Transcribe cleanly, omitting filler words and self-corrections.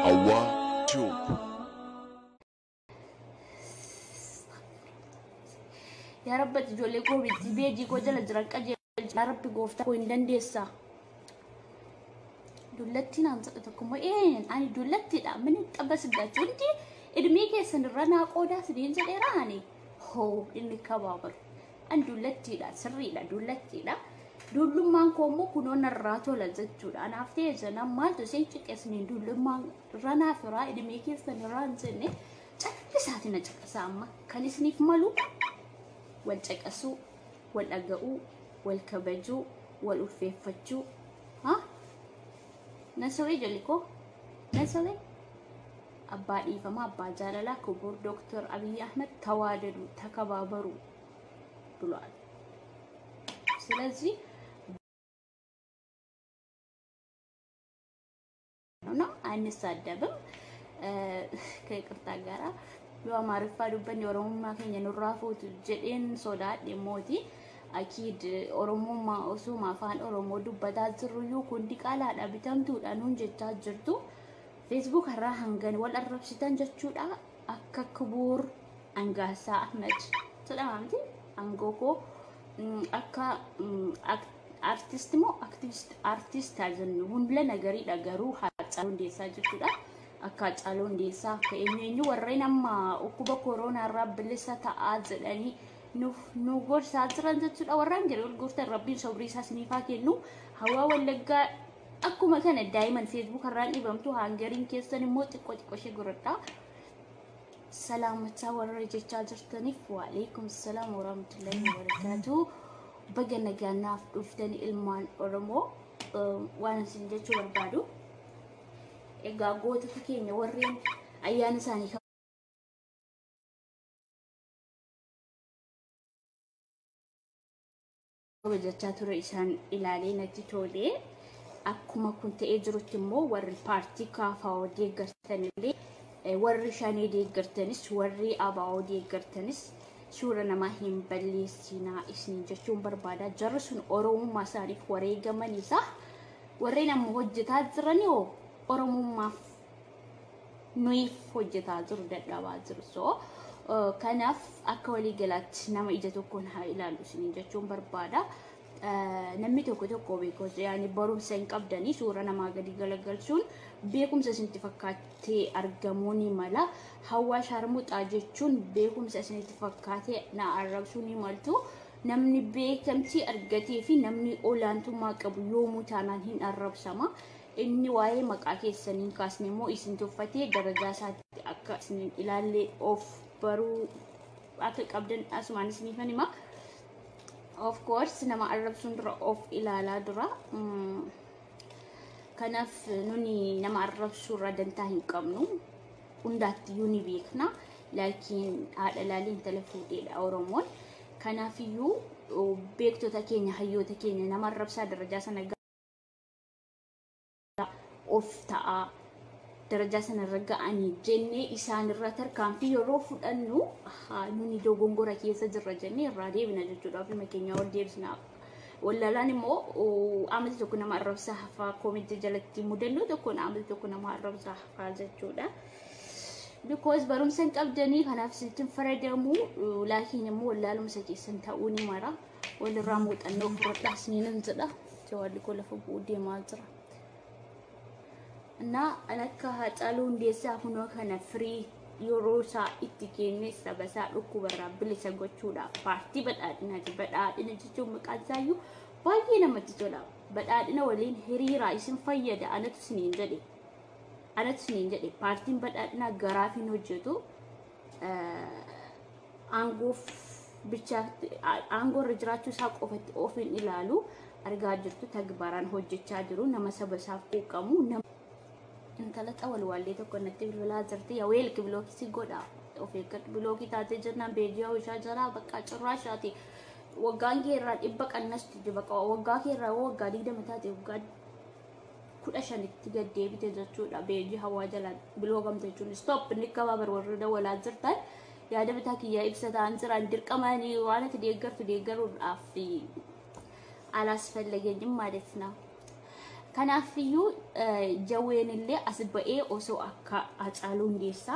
Hawa Tube. Yaa Rabbi, ati ijoollee koo bitti beejii koo jala jiran qajeelchi. Yaa Rabbi, gooftaa koo, hin dandeessaa. Dullatti naan jedhe tokko immoo ani dullattiidha mini xabba hundi idmee keessan irra naa qoodaa isiniin jedheera. Ani hoo inni kabaabaru, ani dullattiidha, sirriidha, dullattiidha. Dullummaan koo immoo kunoo narraa tola jechuudha. Anaaf ta'e jenaan maaltu isin ciqeessiniin dullummaan irra naaf irraa idmee keessan irraa hin jenne. Callisaati na caqasaa. Amma kan isiniif malu wal caqasuu, wal dhaga'uu, wal kabajuu, wal ulfeeffachuu. Ha? Nasawee jalikoo, nasawee abbaa dhiifamaa, abbaa jaalalaa, ክቡር ዶክተር አብይ አህመድ ተዋደዱ፣ ተከባበሩ ብሏል። ስለዚህ ነው አንሳደብም። ከይቅርታ ጋራ yoo Amaariffaa dubbanne Oromummaa keenya nurraa fuutu jedheen sodaadhe mooti. Akiid Oromummaa osuma afaan Oromoo dubbataa jirruyyuu kun diqaalaadha, bitamtuudha nuun jechaa jirtu. Facebook irraa hangan wal arrabsitan jechuudha. Akka ክቡር Angaasaa Ahmed jedhama miti, aangoo koo akka artist moo activist, artist haa jennu, hunda nagariidha, garuu Haacaaluu Hundeessaa jechuudha. Akka Haacaaluu Hundeessaa, akka eenyu eenyu warreen amma dhukkuba koronaa irraa bilisa ta'aa jedhanii nuuf nu gorsaa jiran jechuudha. Warraan jedhu gurgurtan Rabbiin sabrii isaa isiniif haa kennu. Hawaa Wallaggaa akkuma kana daa'iman Facebook irraan dhibamtu, hangariin keessan immoo xiqqoo xiqqoo ishee godhadhaa. Salaamachaa warra jechaa jirtaniif waalaikum salaam warahmatullahi wabarakatuh. Baga nagaan naaf dhuftan ilmaan Oromoo. Waan isin jechuu barbaadu, egaa gootota keenya warreen ayyaana isaanii kabajachaa ture isaan ilaalee natti tolee. Akkuma kun ta'ee jirutti immoo warri paartii KFO deeggartanillee, warri Shanee deeggartanis, warri ABO deeggartanis suura namaa hin balleessinaa isin jechuun barbaada. Jarri sun Oromummaa isaaniif wareegaman isaa, warreen amma hojjetaa jiran hoo Oromummaaf nuyiif hojjetaa jiru, dadhabaa jiru. So kanaaf akka waliigalaatti nama ija tokkoon haa ilaallu isin jechuun barbaada. Namni tokko tokko beekumsa yaani barumsa hin qabdanii suura namaa gadi galagalchuun beekumsa isinitti fakkaatee argamuu ni mala. Hawaa Sharmuxaa jechuun beekumsa isinitti fakkaatee na arrabsuu ni maltu. Namni beekamtii argatee fi namni olaantummaa qabu yoomuu taanaan hin arrabsama. Inni waa'ee maqaa keessanii hin kaasne immoo isin tuffatee darajaa isaatti akka isin ilaallee of baruu akka qabdan asumaan isiniifan hima. Of course nama arrabsuun dura of ilaalaa dura. Kanaaf nuni nama arrabsuu irraa dantaa hin qabnu. Hundaattiyyuu ni beekna. Laakiin haadha laalii intala fuudheedha Oromoon. Kanaafiyyuu beektota keenya, hayyoota keenya nama arrabsaa darajaa sana of ta'aa darajaa sanarra ga'anii jennee isaanirra tarkaanfii yeroo fudhannu nuni dogongora keessa jirra jennee irraa deebina jechuudha. Ofuma keenya ol deebisna. Wallaalaan immoo amala tokko nama arrabsaa hafaa, comment jalatti mudannoo tokkoon amala tokko nama arrabsaa hafaa jechuudha. Because barumsa hin qabdanii kanaaf isinitti fayyadamu, laakiin immoo wallaalumsa keessan ta'uu ni mara. Walirraa muuxannoo fudhadhaa isiniin jedha. Jawaalli koo lafa bu'uu deemaa jira. እና akka Haacaaluu Hundeessaa kunoo kana firii yeroo isaa itti kennee saba isaa dhukkubarraa bilisa gochuudhaaf paartii Badhaadhinaati. Badhaadhina jechuun maqaan isaayyuu baay'ee namatti tola. Badhaadhina waliin hiriiraa, isin fayyada, anatu isiniin jedhe. Anatu isiniin jedhe, paartiin Badhaadhinaa garaaf hin hojjetu. Aangoof bicha aangoo irra jiraachuu isaa qofatti of hin ilaalu. Argaa jirtu, tagbaaraan hojjechaa jiru, nama saba isaaf quuqamu. Nama intala xawalwaallee tokko natti bilbilaa jirti. Yaa weelki block godha. Of eeggadhu. Bilookii taatee jennaan beejiyaa ishaa jalaa bakka cirraashaati. Waggaan kee irraa 100 qannasti, bakka waggaa kee irraa waggaa 20 taate waggaa 15tti gad deebite jechuudha. Beejii hawaa jalaa biloogamte jechuun stop inni kabaabar. Warri dawalaa jirtan, yaada bitaa kiyyaa ibsataan jiran, dirqamanii waan ati deeggartu deeggaruudhaaf አላስፈለገኝም ማለት ነው። Kanaafiyyuu Jawween illee as ba'ee osoo akka Hacaaluu Hundeessaa